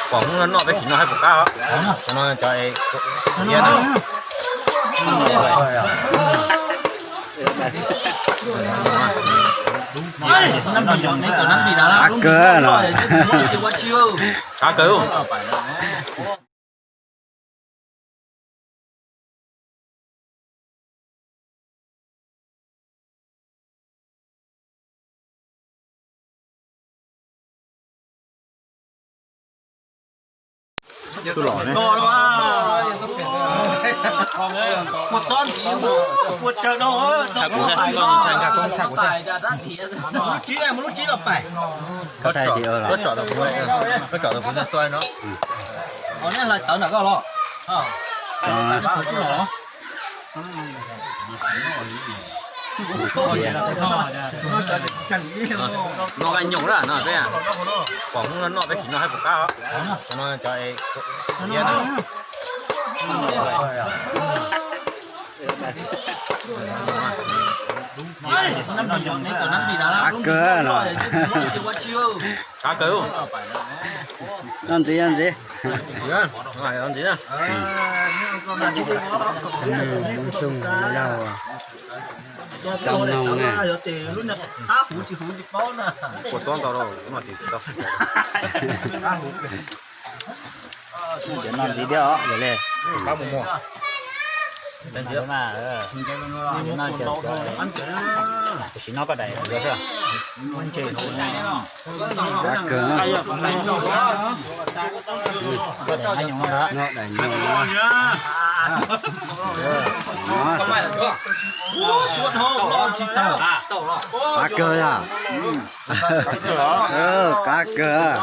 Pom hnub no noj peb tsis noj hais puas qab os. Cov no cov iab na. Qab kawg no. Qab kawg. Tus los ne. Tha kuv thiab, koj tha koob tha kuv thiab. Koj tsom rau kuv, koj tsom rau kuv xua no. No nqaij nyoos lawm no peb, pom hnub no noj peb tsis noj hais puas qab os. Cov no cov iab na. Qab kawg no. Qab kawg. Noj ntxiv, noj ntxiv. Noj ntxiv na. Tau noog na. Puas txob ntau rau no ces tsis tau. Noj ntxiv thiab os, yog li. Tam sim no koj daim xwb. Qab kawg. Koj daim nyoos no. Qab kawg yom. Qab kawg.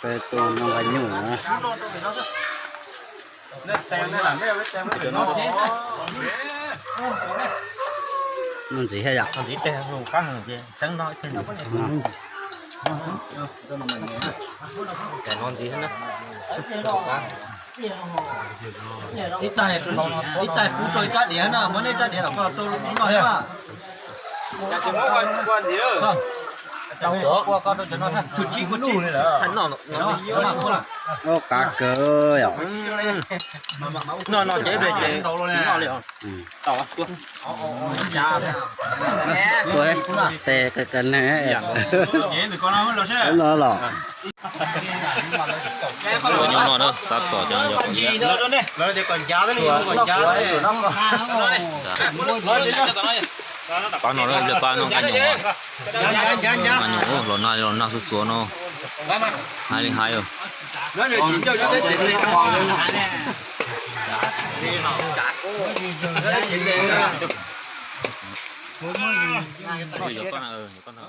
Peb tuaj noj nqaij nyuj na. Noj ntxiv thiab yom. Ib tais, ib tais pub rau ib rab diav na, muab nej rab diav los koj rau noj thiab. Ua qab kawg yom. No no ces ib pliag ces noj li os. Tes kawg kawg ne. No los. Nyob no na, tab tom cov nyob. Pab no na, pab no nqaij nyoos. Nqaij nyoos los nag los nag xuav xuav no. Hais li hais. Pab no, pab no.